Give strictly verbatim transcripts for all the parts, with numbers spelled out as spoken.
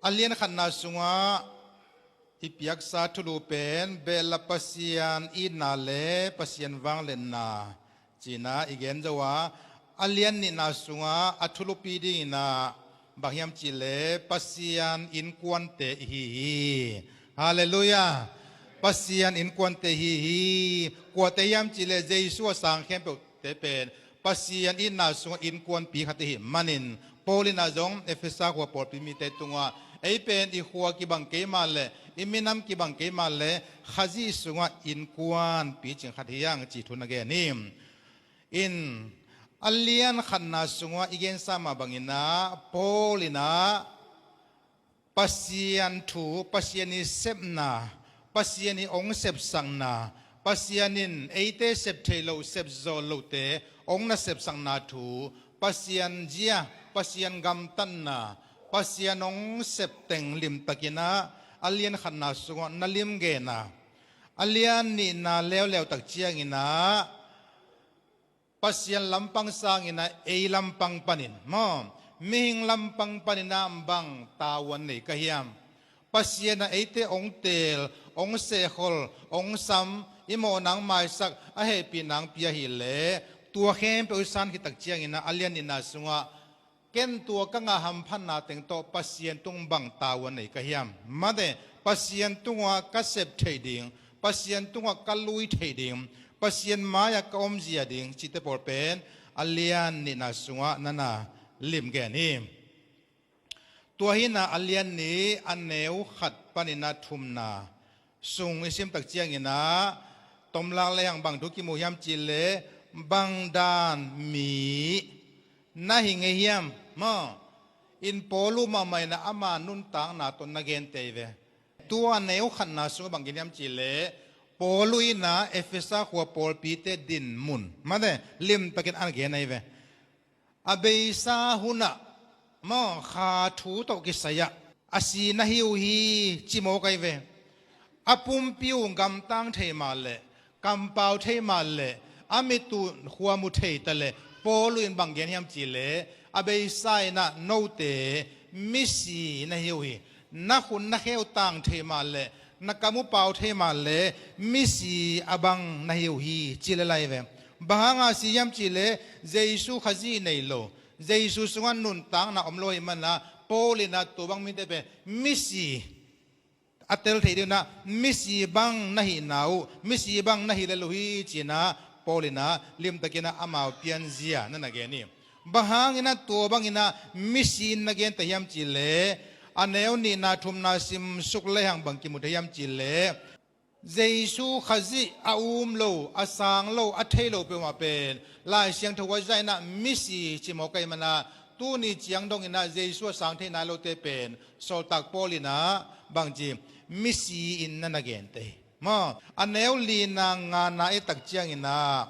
A lian khatna sungah i piaksa thulu pen behlap Pasian itna le Pasian vangliatna cihna i gen zo a, a lian nihna sungah a thulupi dinginah bang hiam cihleh Pasian innkuante i hi hi. Halleluiah. Pasian innkuante i hi hi. Kuate hiam cihleh Jesu a sang khempeuhte pen Pasian itna sungah innkuanpi khat i hi manin, Paul inah zong Efesa khua pawlpi mite tungah ei pen i khua kibang kei mah leh i minam kibang kei mah leh Khazih sungah innkuanpi cing khat hi hang ci thu na gen hi. In a lian khatna sungah i gensa mah banginah Paul inah Pasian thu, Pasian i sepna, Pasian i ong sepsakna, Pasian in eite sep thei lo, sep zawh lohte ong na sepsakna thu, Pasian zia, Pasian gamtatna, Pasian ong sep teng limtakinah a lian khatna sungah na limgena, a lian nihna leuleu tak cianginah Pasian lampang sanginah ei lampang panin maw, mihing lampang paninah bang tavuan nei ka hiam? Pasian ah eite ong teel, ong sehkhol, ong sam, i mawhna ong maisak, a hehpihna ong pia hileh tua khempeuh i san khit tak cianginah a lian nihna sungah ken tua ka ngah hamphatna teng tawh Pasian tung bang tavuan nei ka hiam? Mate, Pasian tungah ka sep theih ding, Pasian tungah ka lui theih ding, Pasian mai-ah ka omzia ding cihte pawl pen a lian nihna sungah na na limgen hi. Tua hinah a lian nih a neu khat paninah thumna sung i sim tak cianginah tomlak lehang bang thu kimu hiam cihleh bang dan mi na hi ngei hiam? Maw, in Paul uh mahmah inah ama nuntakna tawh na gen tei ve. Tua a neu khatna sungah bang gen hiam cihleh Paul uh inah Efesa khua pawlpite dinmun mate limtakin a na gen ahi ve. A beisa hunah maw, kha thu tawh kisai-ah a si na hi uh hi ci mawk ahi ve. A pumpi uh gamtang thei mah leh, kampau thei mah leh, a mit uh khua mu thei ta leh Paul uh in bang gen hiam cihleh a beisa inah note misi na hi uh hi. Na khut na kheu tang thei mah leh, na kam uh pau thei mah leh misi a bang na hi uh hi ci lel ahi ve. Bang hanga si hiam cihleh Jesu Khazih nei lo, Jesu sungah nuntakna om lo hi manah Paul inah tua bang mite pen misi a tel theih dinginah misi bang na hihna uh, misi bang na hi lel uh hi cinah Paul inah limtakinah amau pianzia na na gen hi. Bang hanginah tua banginah misi in na gen ta hiam cihleh a neu nihna thumna simsuk lehang bang kimu ta hiam cihleh Jesu Khazih a um lo, a sang lo, a thei lo peuhmah pen Lai Siangtho a zah inah misi ci mawk ahi manah tuni ciang donginah Jesu a sang thei nai lote pen sawltak Paul inah bangci misi in na na gen tei. Maw, a neu lina ngana i tak cianginah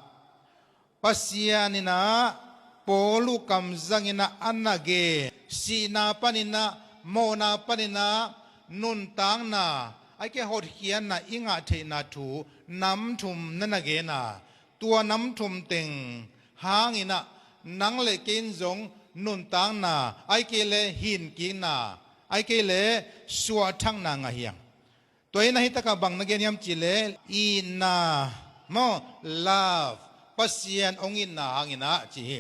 Pasian inah Paul uh kamzanginah a na gen sihna paninah, mawhna paninah, nuntakna, ahih kei leh hotkhiatna i ngah theihna thu nam thum na na gen a, tua nam thum teng hanginah nang le kei in zong nuntakna, ahih kei leh hinkikna, ahih kei leh suahthakna ngah hi hang. Tua inah hitakah bang na gen hiam cihleh itna maw, love, Pasian hong itna hanginah ci hi.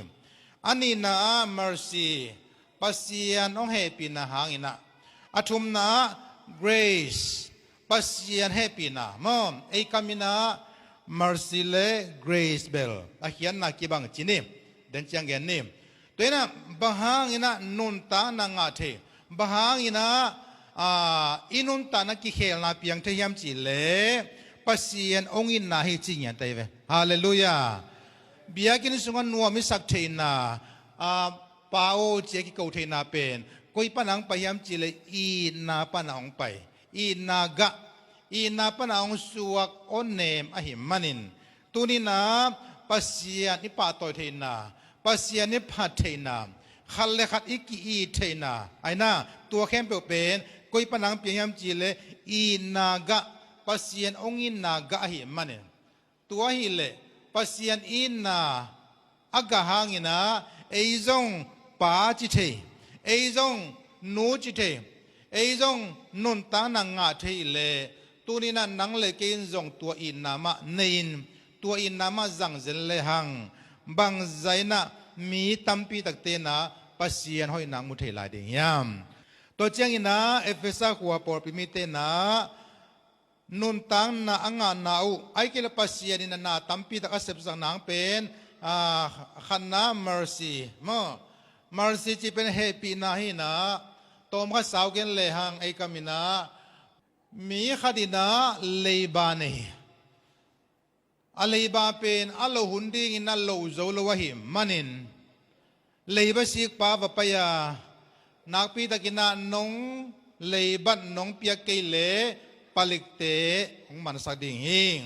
A nihna ah mercy, Pasian hong hehpihna hanginah. A thumna ah grace, Pasian hehpihna maw, ei kam inah mercy le grace bel a khiatna kibang ci ni. Den ciang gen ni. Tua inah bang hanginah nuntakna ngah thei, bang hanginah i nuntakna kikhelna piang thei hiam cihleh Pasian hong itna hi ci ngiat ahi ve. Halleluiah. Biakinn sungah nuam i sak theihna, pa aw cia kiko theihna pen koi pana hong pai hiam cihleh itna pana hong pai. Itna gah, itna pana hong suak hong nem ahi manin, tuninah Pasian i pahtawi theihna, Pasian i phat theihna, khat le khat i ki-it theihna, aina tua khempeuh pen koi pana hong piang hiam cihleh itna gah, Pasian hong itna gah ahi manin. Tua hileh Pasian itna a gah hanginah ei zong pa ci thei, ei zong nu ci thei, Ei zong nuntakna ngah thei leh, tuni-in ah nang le kei in zong tua itna mah nei-in, tua itna mah zang zen lehang, bangzah in ah mi tampi takte in ah Pasian hoihna mu thei lai ding hiam? Tua ciangin ah Efesa khua pawlpi mite in ah nuntakna a ngahna uh, ahih kei leh Pasian in a na tampi tak a sepsak nang pen, ah, khatna mercy maw. Mercy cih pen hehpihna hi in ah, tawmkhat sau gen lehang ei kam in ah, mi khat in ah leiba nei. A leiba pen a loh hun dingin a loh zo lo ahih manin, leiba sikpa va pai a, nakpi takin ah nong leibat nong piak kei leh palikte hong mansak ding hi.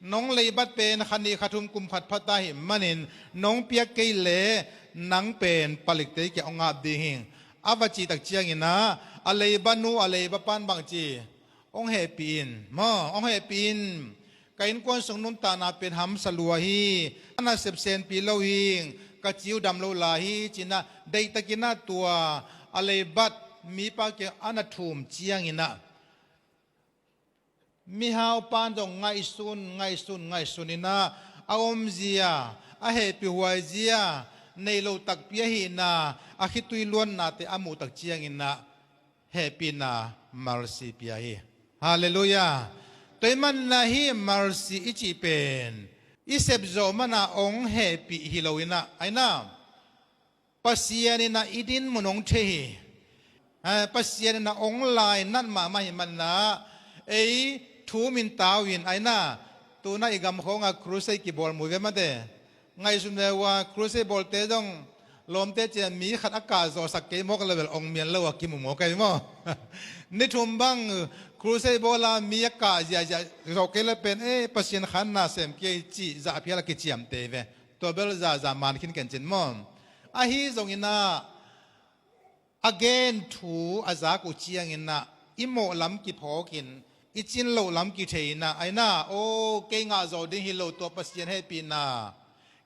Nong leibat pen kha nih kha thum kum khat pha ta ahih manin, nong piak kei leh nang pen palikte kiang hong ap ding hi. A va cih tak ciangin ah, a leiba nu a leiba pa'n bang ci? Hong hehpih in maw, hong hehpih in. Ka innkuan sung nuntakna pen hamsa lua hi. A nasep senpih lo hi. Ka ci uh dam lo lai hi, ci-in ah deihtakin ah tua a leibat mipa kiang a na thum ciangin ah, mihau pa'n zong ngaihsun, ngaihsun, ngaihsun in ah, a omzia, a hehpihhuai zia nei lo takpi ahihna, a khitui luannate a muh tak ciangin ah hehpihna mercy pia hi. Halleluiah. Tua ahih manin ah hih mercy i cih pen i sep zawh man ah hong hehpih hi lo in ah, aina, Pasian in ah i dinmun hong thei hi. Eh, Pasian in ah hong lainat mahmah ahih manin ah ei thum in tau in, aina, tu-in ah i gam khawng ah crusade kibawl mu ve mate. Ngaihsun ve ua, crusade bawlte zong lawmte ciang mi khat a kah zawhsak kei mawk leh bel hong mian lo a kimu mawk ahi maw. Ni thum bang crusade bawl a mi a kah ziahziah zawh kei leh pen, eh, Pasian khan na sem kei cih zah phial a kiciamteh ve. Tua bel zahzah man khin ken cin maw. Ahi zongin ah, a gen thu a zak uh ciangin ah i mawh lam kiphawkin, i cin loh lam kithei in ah, aina, aw, kei ngah zawh ding hi lo tua Pasian hehpihna,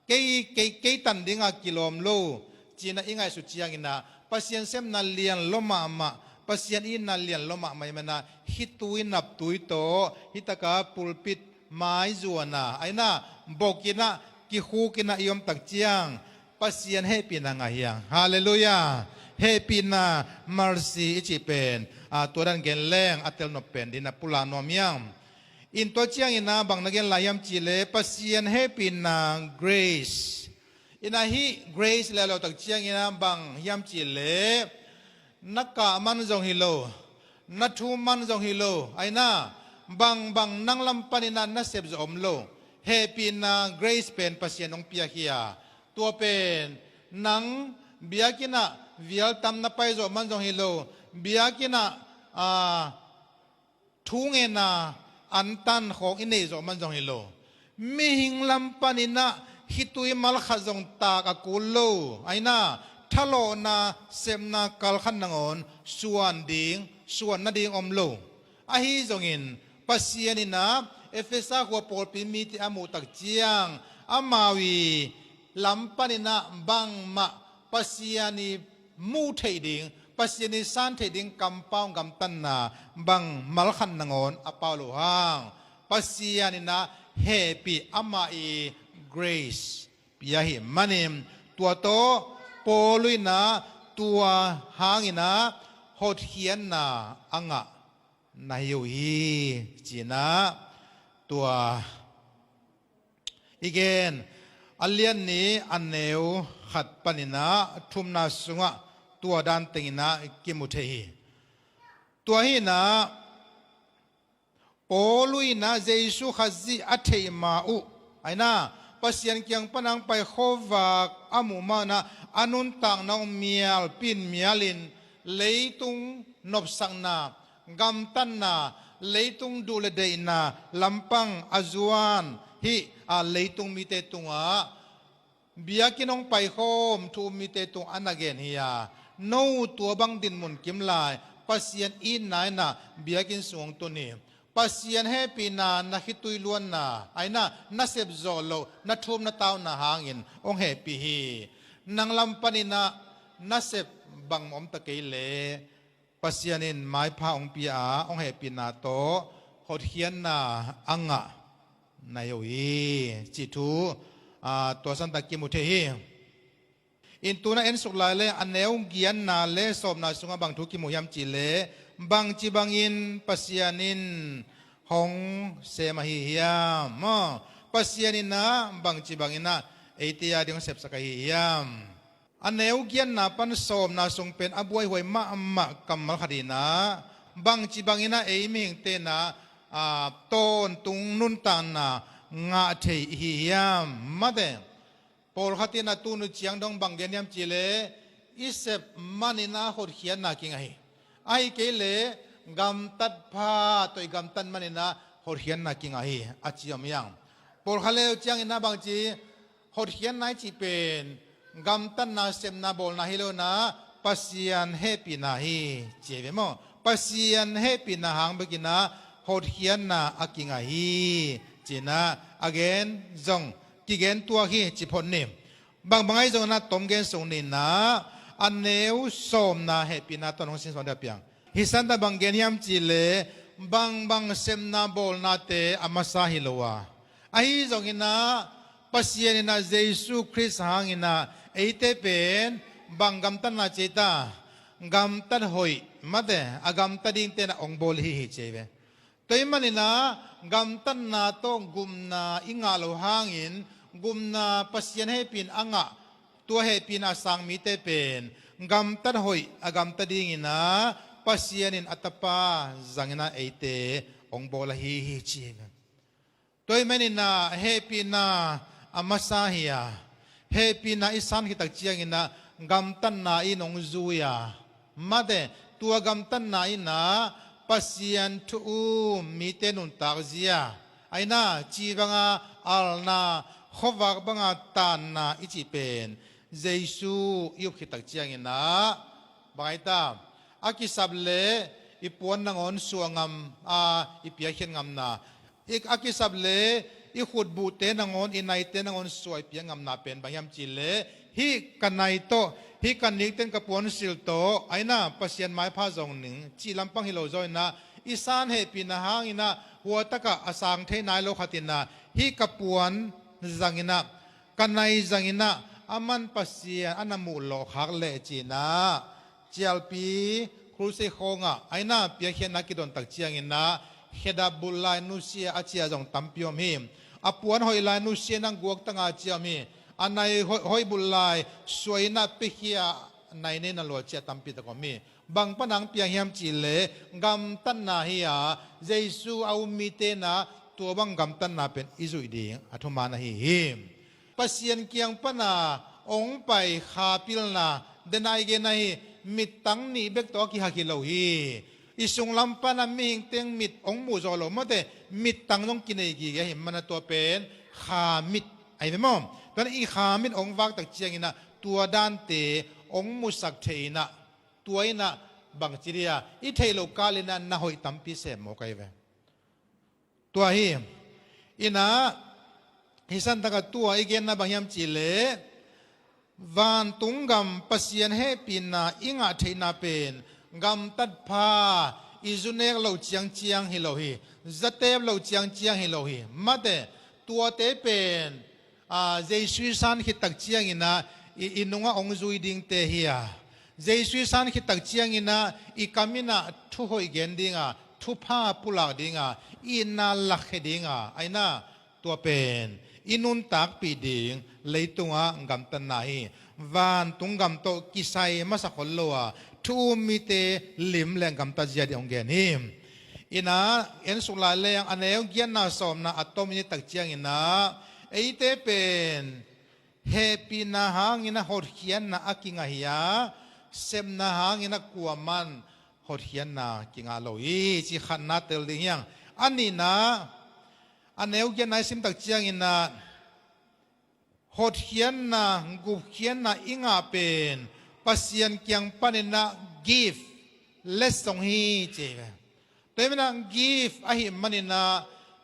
kei, kei, kei tan ding a kilawm lo, ci-in ah i ngaihsut ciangin ah Pasian sepna lian lua mahmah, Pasian itna lian lua mahmah ahih manin ah, khitui naptui tawh hih tak a pulpit maizuan a, aina, bok in ah, kikhuk in ah i om tak ciang Pasian hehpihna ngah hi hang. Halleluiah. Hehpihna, mercy i cih pen, ah, tua dan gen leng a telnop pen dingin ah pulak nuam hi hang. In tua ciangin ah bang na gen lai hiam cih leh Pasian hehpihna, grace. In ah hih grace leh a lo tak ciangin ah bang hiam cih leh na kah man zong hi lo, na thum man zong hi lo, aina, bangbang nang lam panin ah na sep zawh om lo. Hehpihna, grace pen Pasian hong piak hi a, tua pen nang biakinn ah vial tam na pai zawh man zong hi lo, biakinn ah, ah, thu ngen a antan khawng i neih zawh man zong hi lo. Mihing lam panin ah khitui mal khat zong tak a kul lo, aina, thalawhna, sepna kal khat nangawn suan ding, suan nading om lo. Ahi zongin Pasian in ah Efesa khua pawlpi mite a muh tak ciang, amau i lam panin ah bangmah Pasian i muh theih ding, Pasian i san theih ding kampau gamtatna bang mal khat nangawn a pau lo hang, Pasian in ah hehpih, amah i grace pia ahih manin, tua tawh Paul in ah tua hangin ah hotkhiatna a ngah na hi uh hi, ci-in ah tua i gen, a lian nih a neu khat panin ah thumna sungah tua dan tengin ah kimu thei hi. Tua hi-in ah Paul in ah Jesu Khazih a theih ma uh, aina, Pasian kiang pan a hong pai khuavak a muh ma-in ah a nuntakna uh mial, pin mialin, leitung nopsakna, gamtatna, leitung duh le deihna lampang a zuan hih, a, leitung mite tungah biakinn hong paikhawm thu-um mite tungah a na gen hi a, no tua bang dinmun kim lai, Pasian itna in ah biakinn sung hong tun hi. Pasian hehpihna, na khitui luanna, aina, na sep zawh loh, na thum na tauna hangin hong hehpih hi. Nang lam panin ah na sep bangmah om ta kei leh, Pasian in maipha hong pia a, hong hehpihna tawh hotkhiatna a ngah na hi uh hi, cih thu, aa, tua santak kimu thei hi. In tuna ensuk lai le a neu giatna le sawmna sungah bang thu kimu hiam cih leh, bangci bangin Pasian in hong sem ahi hiam? Maw, Pasian in ah bangci bangin ah eite a ding hong sepsak ahi hiam? A neu giatna pan sawmna sung pen a buaihuai mahmah kammal khat in ah, bangci bangin ah ei mihingte in ah, aa, tawntung nuntakna ngah thei i hi hiam? Mate, pawlkhat in ah tunu ciang dong bang gen hiam cih leh, i sep manin ah hotkhiatna kingah hi. Ahih kei leh gamtat pha tawh i gamtat manin ah hotkhiatna kingah hi, a ci om hi hang. Pawlkhat le uh ciangin ah bangci, hotkhiatna i cih pen gamtatna, sepna, bawlna hi lo in ah Pasian hehpihna hi, ci hi ve maw. Pasian hehpihna hang bekin ah hotkhiatna a kingah hi, ci-in ah a gen zong kigen tuak hi, ci phot ni. Bangbang ahi zongin ah tom gen sung ni in ah, a neu sawmna hehpihna tawh hong sinsuan ding a piang. Hih santak bang gen hiam cih leh, bangbang sepna bawlnate a masa hi lo a, ahi zongin ah Pasian in ah Jesu Khrist hangin ah eite pen bang gamtatna ci ta? Gamtat hoih, mate, a gamta dingte in ah hong bawl hi hi, ci hi ve. Tua ahih manin ah gamtatna tawh gupna i ngah loh hangin, gupna Pasian hehpih in a ngah, tua hehpihna a sang mite pen gamtat hoih a gamta dingin ah Pasian in a Tapa zangin ah eite hong bawl ahi hi, ci hi. Tua ahih manin ah hehpihna a masa hi a, hehpihna i san khit tak ciangin ah gamtatna in hong zui a, mate, tua gamtatna in ah Pasian thu-um mite nuntak zia, ahi in ah ci banga alna, khuavak banga taanna i cih pen Jesu i up khit tak ciangin ah, bang ahi ta, a kisap leh i puan nangawn suah ngam a, i piakkhiat ngamna, i, a kisap leh i khutbuhte nangawn, i naite nangawn suah i piak ngamna pen bang hiam cih leh, hih ka nai tawh, hih ka nikten ka puansilh tawh, ahi in ah Pasian maipha zong ning cih lampang hi lo zaw in ah, i san hehpihna hangin ah hua takah a sang thei nai lo khat in ah, hih ka puan zangin ah, ka nai zangin ah aman Pasian a na muh lawh khak leh, ci-in ah, Cialpi Crusade khawngah, ahi in ah, piakkhiatna kidon tak ciangin ah, khedap bulh lai nusia a ci a zong tampi om hi. A puan hoih lai nusia in ah guaktang a ci a om hi. A nai hoih, hoih bulh lai suah in ah piakhia, nai nei na lua ci a tampi tak om hi. Bang pan hong piang hiam cih leh gamtatna hi a, Jesu a um mite in ah tua bang gamtatna pen i zuih ding a thuman ahi hi. Pasian kiang pana hong pai kha pilna, denai gen ahi, mittang nih bek tawh a kihak hi lo hi. I sunglam pana mihing teng mit hong muh zawh lo, mate, mittang zong kinei gige ahi mana tua pen kha mit ahi ve maw. Tua i kha mit hong vak tak ciangin ah tua dante hong musak thei in ah, tua in ah bangci dia i theih loh kal in ah na hoih tampi sem mawk ahi ve. Tua hi. In ah, hih santak ah tua i genna bang hiam cih leh, vantung gam Pasian hehpihna i ngah theihna pen gamtat pha, i zu nek loh ciangciang hi lo hi, zatep loh ciangciang hi lo hi. Mate, tuate pen, aa, Jesu i san khit tak ciangin ah i, i nungah hong zui dingte hi a, Jesu i san khit tak ciangin ah i kam in ah thu hoih gen ding a, thupha pulak ding a, i itna lakkhia ding a, ahi in ah tua pen i nuntakpih ding leitungah gamtatna hi. Vantung gam tawh kisai masa khol lo a, thu-um mite lim leh gamtat zia ding hong gen hi. In ah, ensuk lai leng a neu giatna sawmna a tom i et tak ciangin ah, eite pen hehpihna hangin ah hotkhiatna a kingah hi a, sepna hangin ah kuaman hotkhiatna kingah lo hi, ci khatna tel ding hi hang. A nihna, a neu giatna i sim tak ciangin ah, hotkhiatna, gupkhiatna i ngah pen Pasian kiang panin ah gift, letsong hi, ci hi ve. Tua ahih manin ah gift ahih manin ah,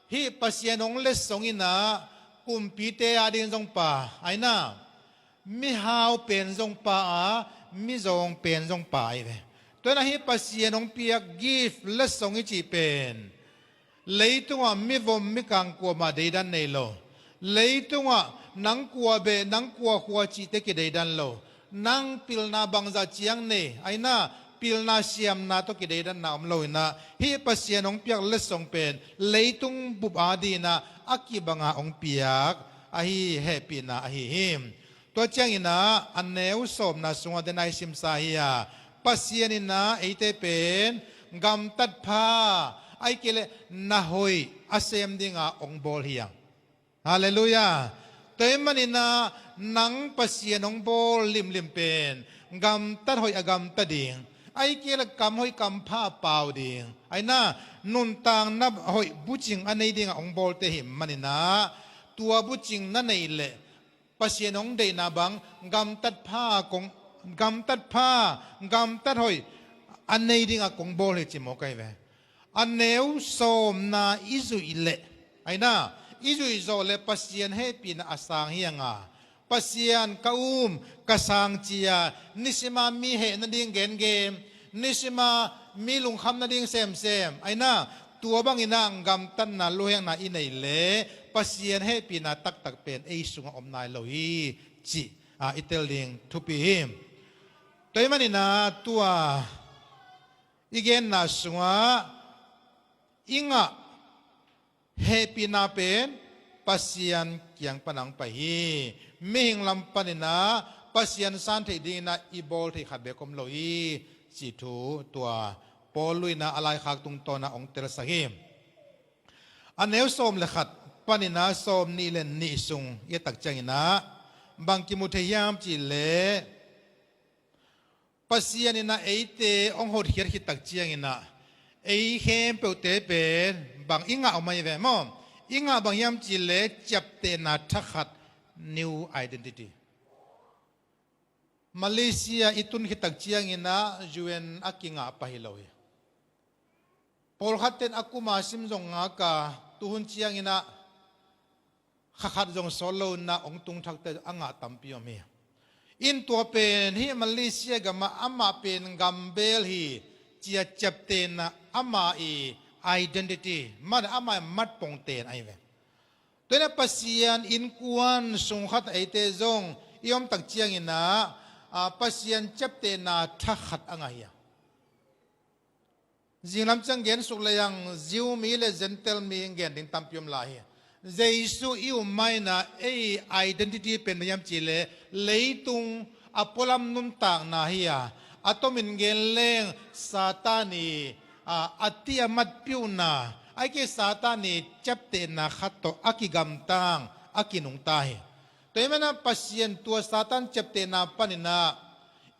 hih Pasian hong letsong in ah, kumpite a ding zong pha, ahi in ah, mihau pen zong pha a, mizawng pen zong pha ahi ve. Tua hi-in ah hih Pasian hong piak gift, letsong i cih pen leitungah mivom mikang kuamah deidan nei lo. Leitungah nang kua beh, nang kua khua cihte kideidan lo. Nang pilna bangzah ciang nei, ahi-in ah pilna siamna tawh kideidanna om lo-in ah, hih Pasian hong piak letsong pen leitung bup adingin ah a kibanga hong piak ahi hehpihna ahi hi. Tua ciangin ah a neu sawmna sungah den a i simsa hi a, Pasian in ah eite pen gamtat pha, ahih kei leh na hoih a sem dinga hong bawl hi hang. Halleluiah. Tua ahih manin ah nang Pasian hong bawl limlim pen gamtat hoih a gamta ding, ahih kei leh kam hoih kam pha a pau ding, ahi-in ah nuntakna hoih bucing a nei dinga hong bawlte ahih manin ah, tua bucing na neih leh Pasian hong deihna bang gamtat pha kong, gamtat pha, gamtat hoih a nei dinga kong bawl hi ci mawk ahi ve. A neu sawmna i zuih leh, ahi-in ah i zuih zawh leh Pasian hehpihna a sang hi hang a, Pasian ka um ka sang ci-a nisima mi heh nading gengen, nisima mi lungkham nading semsem, ahi-in ah tua bangin ah gamtatna luhekna i neih leh Pasian hehpihna taktak pen ei sungah om nai lo hi cih, a, i tel ding thupi hi. Tua ahih manin ah tua i genna sungah i ngah hehpihna pen Pasian kiang pan hong pai hi. Mihing lam panin ah Pasian san theih dingin ah i bawl theih khat bek om lo hi cih thu tua Paul in ah a laikhak tungtawn ah hong telsak hi. A neu sawm le khat panin ah sawmnih le nih sung i et tak ciangin ah bang kimu thei hiam cih leh, Pasian in ah eite hong hotkhiat khit tak ciangin ah ei khempeuhte pen bang i ngah om ahi ve maw? I ngah bang hiam cih leh ciaptehna thakhat, new identity. Malaysia i tun khit tak ciangin ah U N a kingah pah hi lo hi. Pawlkhat ten a kuma sim zong ngak a, tuhun ciangin ah kha khat zong sawt lo-in ah hong tung thakte a ngah tampi om hi. In tua pen hih Malaysia gamah amah pen gambel hi ci-a ciaptehna ama i identity, mat, ama i matpongten ahi ve. Tua ahih manin ah Pasian innkuan sung khat eite zong i om tak ciangin ah, a, Pasian ciaptehna thakhat a ngah hi a. Zinglam ciang gen suk lehang Jew mi le Gentile mi gen ding tampi om lai hi. Jesu i um ma-in ah ei identity pen bang hiam cih leh leitung a pualam nuntakna hi a, a tomin gen leng Satan i, a, a ti a matpihna, ahih kei leh Satan i ciaptehna khat tawh a kigamtang, a kinungta hi. Tua ahih manin ah Pasian tua Satan ciaptehna panin ah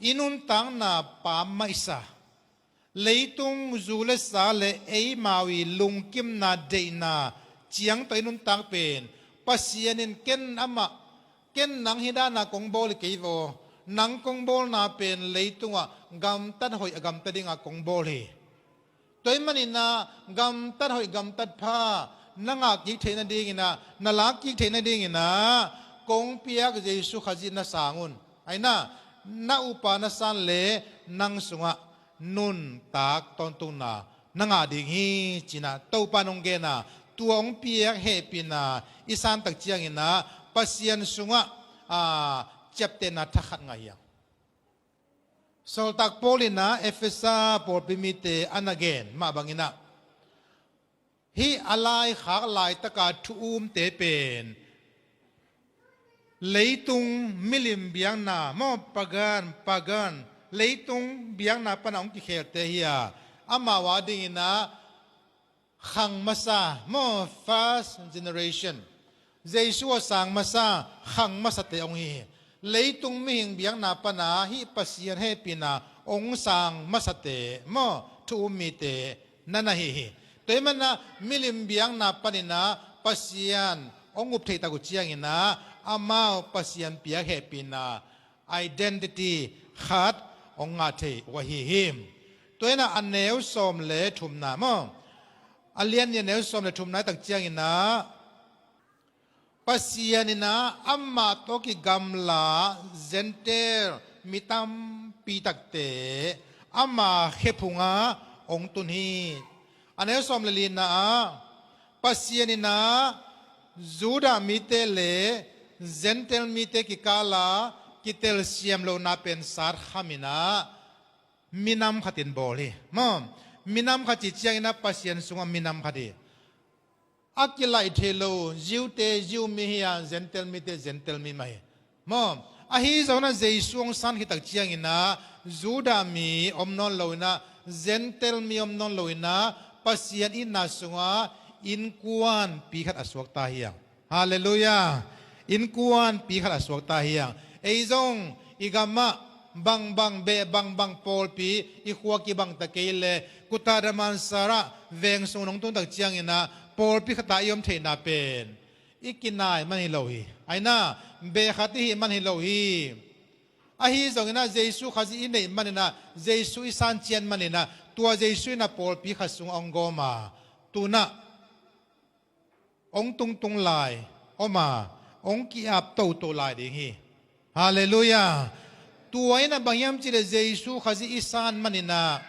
i nuntakna pammaihsa, leitung zu le sa le eimau i lungkimna deihna ciang tawh i nuntak pen Pasian in ken amah, ken nang hih dana kong bawl hi kei ve aw, nang kong bawlna pen leitungah gamtat hoih a gamta dinga kong bawl hi. Tua ahih manin ah gamtat hoih gamtat pha na ngah kik theih nadingin ah, na lak kik theih nadingin ah kong piak Jesu Khazih na sang un. Ahi-in ah na upa na san leh nang sungah nuntak tawntungna na ngah ding hi ci-in ah Topa in hong gen a, tua hong piak hehpihna i san tak ciangin ah Pasian sungah, a, ciaptehna thakhat ngah hi a. Sawltak Paul in ah Efesa pawlpi mite a na gen mah bangin ah hih a laikhak laitaka thu-umte pen leitung milim biakna maw, pagan, pagan, leitung biakna pana hong kikhelte hi a, amau adingin ah khang masa maw, first generation, Jesu a sang masa, khang masate hong hi hi. Leitung mihing biakna pana hih Pasian hehpihna hong sang masate maw, thu-um mite na na hi hi. Tua ahih manin ah milim biakna panin ah Pasian hong up theih tak uh ciangin ah amau Pasian piak hehpihna identity khat hong ngah thei uh ahi hi. Tua ahih manin ah a neu sawm le thumna maw, a lian nih a neu sawm le thumna i et tak ciangin ah Pasian in ah amah tawh kigamla Gentile mi tampi takte ama khephungah hong tun hi. A neu sawm le lina ah Pasian in ah Judah mite le Gentail mite kikala kitelsiam lohna pen sat khamin ah minam khatin bawl hi. Maw, minam khat cih ciangin ah Pasian sungah minam khat hi. A kilaih theih lo, Jew-te Jew mi hi a, Gentail mite Gentail mi mah hi. Maw, ahi zongin ah Jesu hong san khit tak ciangin ah Judah mi om nawn loin ah, Gentail mi om nawn loin ah, Pasian itna sungah innkuanpi khat a suakta hi hang. Halleluiah. Innkuanpi khat a suakta hi hang. Ei zong i gamah bangbang beh, bangbang pawlpi, i khua kibang ta kei le, Kuta Damansara veng sung nong tun tak ciangin ah pawlpi khat ah i om theihna pen i kinai man hi lo hi. Aina, beh khat i hih man hi lo hi. Ahi zongin ah Jesu Khazih i neih manin ah, Jesu i san ciat manin ah, tua Jesu in ah pawlpi khat sungah hong gawm a, tu-in ah hong tungtung lai om a, hong ki-ap toto lai ding hi. Halleluiah. Tua in ah bang hiam cih leh Jesu Khazih i san manin ah,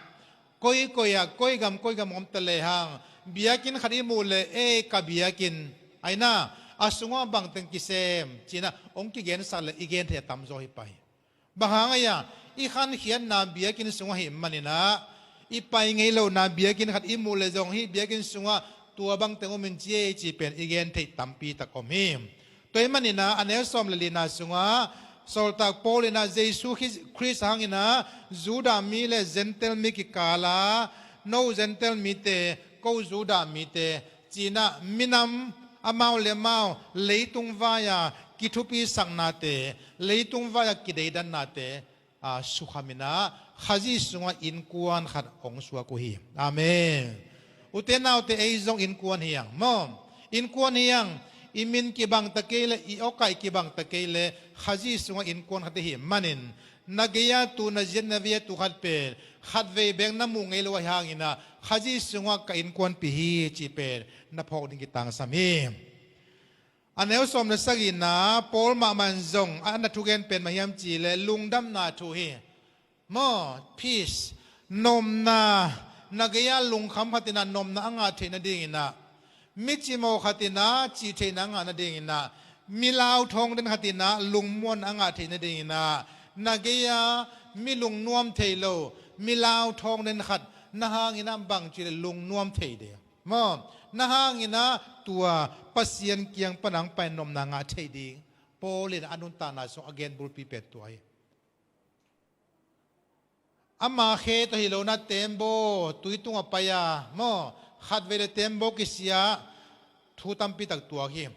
koikoi ah, koi gam koi gam om ta lehang, biakinn khat i muh leh, "Ei, ka biakinn, aina, a sungah bangteng kisem," ci-in ah hong kigensak leh i gen thei a tamzaw hi pah hi. Bang hang hiam, i khankhiatna biakinn sungah hih manin ah, i pai ngei lohna biakinn khat i muh leh zong, "Hih biakinn sungah tua bangteng om in ci ei," ci pen i gen theih tampi tak om hi. Tua ahih manin ah a neu sawm le lina sungah Sawltak Paul in ah Jesu Khris-, Khrist hangin ah Judah mi le Gentail mi kikal ah, "No Gentail mite, ko Judah mite," ci-in ah minam amau le amau leitung vai-a kithupisaknate, leitung vai-a kideidannate, a, sukhamin ah Khazih sungah innkuan khat hong suak uh hi. Amen. Ute naute, ei zong innkuan hi hang maw. Innkuan hi hang. I min kibang ta kei le, i awkaih kibang ta kei le, Khazih sungah innkuan khat i hih manin, na gei-a tu, na ziat na vei-a tu khat pen khatvei bek na muh ngei lo ahih hangin ah, Khazih sungah ka innkuanpih hi cih pen na phawk ding kitangsam hi. A neu sawm le sagihna, Paul mahmah in zong a na thugen pen bang hiam cih leh lungdamna thu hi. Maw, peace, nopna, na gei-a lungkham khat in ah nopna a ngah theih nadingin ah, mi cimawh khat in ah cih theihna a ngah nadingin ah, mi lauthawng den khat in ah lungmuan a ngah theih nadingin ah, na gei-a mi lungnuam thei lo, mi lauthawng den khat na hangin ah bangci leh lungnuam thei ding. Maw, na hangin ah tua Pasian kiang pan hong pai nopna ngah thei ding Paul in a nuntakna sung a gen bulpi pen tua hi. Ama khe tawh hi lo-in ah tembaw tui tungah pai a, maw, khatvei le tembaw kisia thu tampi tak tuak hi.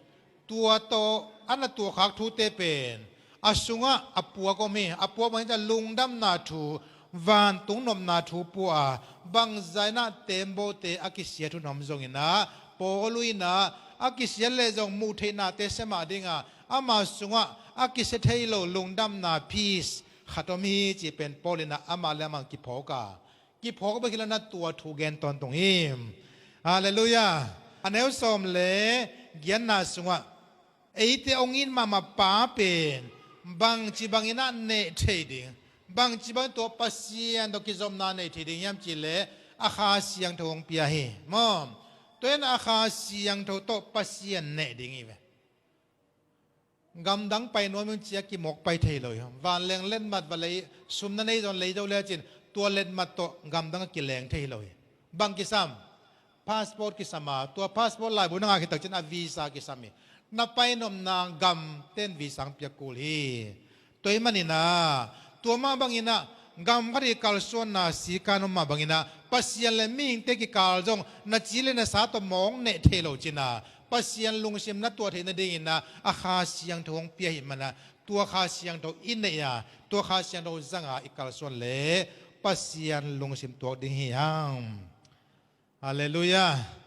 Tua tawh a na tuahkhak thute pen a sungah a puak om hi. A puak bang hiam cih leh lungdamna thu, vantung nopna thu pua a, bangzah in ah tembawte a kisia thu na om zongin ah, Paul in ah a kisia leh zong muh theihnate sia mah ding a, ama sungah a kisia thei lo lungdamna, peace khat om hi cih pen Paul in ah amah le amah kiphawk a, kiphawk bek hi lo-in ah tua thu gen tawntung hi. Halleluiah. A neu sawm le giatna sungah eite hong it mahmah pa pen bangci bangin ah neh thei ding, bangci bangin tua Pasian tawh kizopna nei thei ding hiam cih leh a Kha Siangtho hong pia hi. Maw, tua in a Kha Siangtho tawh Pasian neh ding hi ve. Gamdang pai nuam ing ci-a kimawk pai thei lo hi. Vanleng letmat va lei, sum na nei zong lei zo lecin, tua letmat tawh gamdang a kileng thei lo hi. Bang kisam? Passport kisam a, tua passport laibu na ngah khit tak ciangin a visa kisam hi. Na pai nopna gamte in visa hong piak kul hi. Tua ahih manin ah, tua mah bangin ah, gam khat i kalsuanna sikan om mah bangin ah, Pasian le mihingte kikal zong na ci le na sa tawh mawk neh thei lo cin ah, Pasian lungsim na tuah theih nadingin ah, a Kha Siangtho hong pia ahih manin ah, tua Kha Siangtho i neih a, tua Kha Siangtho zang a i kalsuan leh Pasian lungsim tuak ding hi hang. Halleluiah.